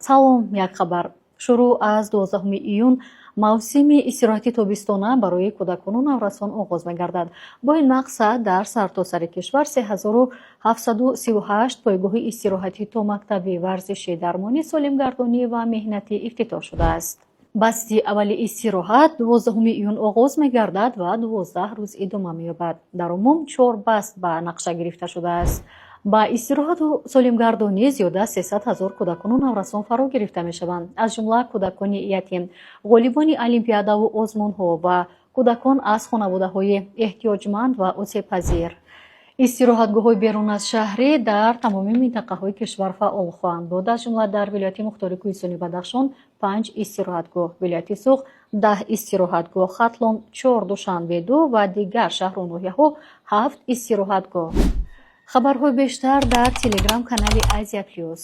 Салом, як хабар. Шурӯъ аз 12 июн мавсими истироҳати тобистона барои кӯдакону наврасон оғоз мегардад. Бо ин мақсад дар сартосари кишвар 3738 пойгоҳи истироҳатӣ, томактабӣ, варзишӣ, дармонӣ, солимгардонӣ ва меҳнатӣ ифтитоҳ шудааст. Басти аввали истироҳат 12 июн оғоз мегардад ва 12 рӯз идома меёбад. Дар умум чор баст ба нақша гирифта шудааст. Ба истироҳату солимгардонӣ зиёда аз 300 ҳазор кӯдакону наврасон фаро гирифта мешаванд, аз ҷумла кӯдакони ятим, ғолибони олимпиадаву озмунҳо ва кӯдакон аз хонаводаҳои эҳтиёҷманд ва осебпазир. Истироҳатгоҳҳои берун аз шаҳрӣ дар тамоми минтақаҳои кишвар фаъол хоҳанд буд. Аз ҷумла дар вилояти мухтори Кӯҳистони Бадахшон панҷ истироҳатгоҳ, вилояти Суғд 10 истироҳатгоҳ, Хатлон чор, Душанбе ду ва дигар шаҳру ноҳияҳо ҳафт истироҳатгоҳ. Хабарҳои бештар дар телеграм канали «Азия Плюс».